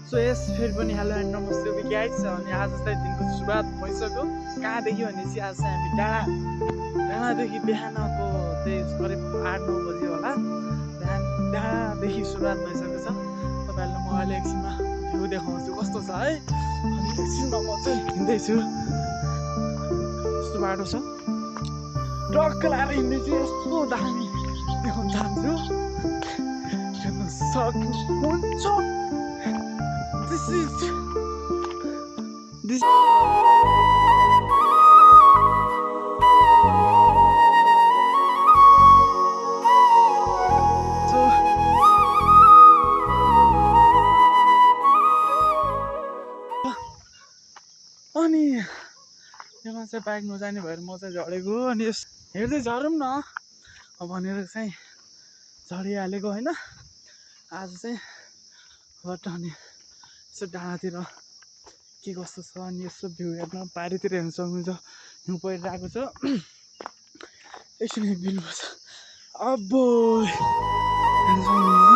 So yes फेरि पनि hello and नमस्ते गाइस। अनि आज चाहिँ दिनको सुरुवात भइसक्यो। कहाँदेखि भनेपछि आज चाहिँ हामी डाँडादेखि बिहानको त्यही करिब 8-9 बजी होला डाँडादेखि सुरुवात भइसकेको छ। तपाईँहरूलाई म अहिले एकछिनमा भ्यू देखाउँछु कस्तो छ है। अनि एकछिनमा म चाहिँ हिँड्दैछु, यस्तो बाटो छ, ट्रक लाएर हिँड्दैछु, यस्तो दामी देखाउन चाहन्छु, हेर्न सक्नुहुन्छ। This is this. So अनि यहाँ चाहिँ बाइक नजाने भएर म चाहिँ झरेको। अनि यस हेर्दै झरौँ न भनेर चाहिँ झरिहालेको होइन। आज चाहिँ बट अनि यसो डाँडातिर के कस्तो छ अनि यसो भ्यू हेर्न पारितिर हेर्न सक्नुहुन्छ। हिउँ परिरहेको छ, एकछिन बिल्नु पर्छ। अब हेर्न सक्नुहुन्छ